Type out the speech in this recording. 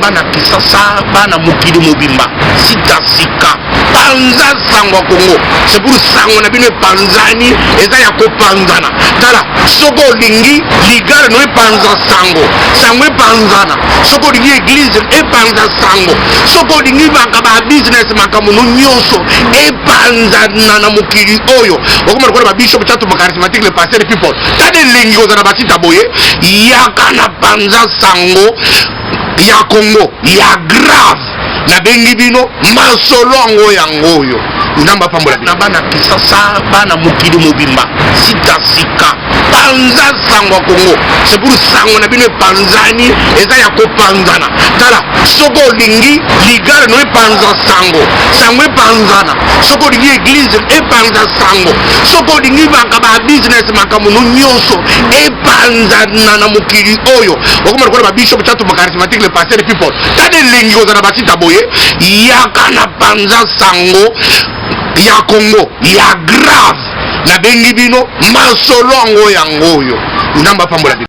bana Kisasa, bana mokili mobimba, sika sika panza sango ya Kongo. C'est pour sango na bino epanzani, eza ya kopanzana. Tala, soki olingi ligala no epanza sango, sango epanzana. Soki olingi eglise epanza sango, soki olingi ba business, makambo no nyonso epanzana na mokili oyo, okoma lokola babishop tatu charismatique, le pasteur people. Tala elengi kozala basita boye. Yaka na panza sango ya Kongo ya grave. Nabengi bino masolo yango yango oyo. Nzambe apambola bino na bana Kisasa, bana mokili mobimba, sika sika panza sango ya Kongo. C'est pour sango na bino epanzani, eza ya kopanzana. Tala, soki olingi ligala no epanza sango, sango epanzana. Soki olingi eglise epanza sango, soki olingi ba business, makambo no nyonso epanzana na mokili oyo, okoma lokola babishop tatu charismatique, le pasteur people. Tala elengi kozala basita boye. Yaka na panza sango ya Kongo ya grave. Nabengi bino masolo yango yango oyo. Nzambe apambola bino.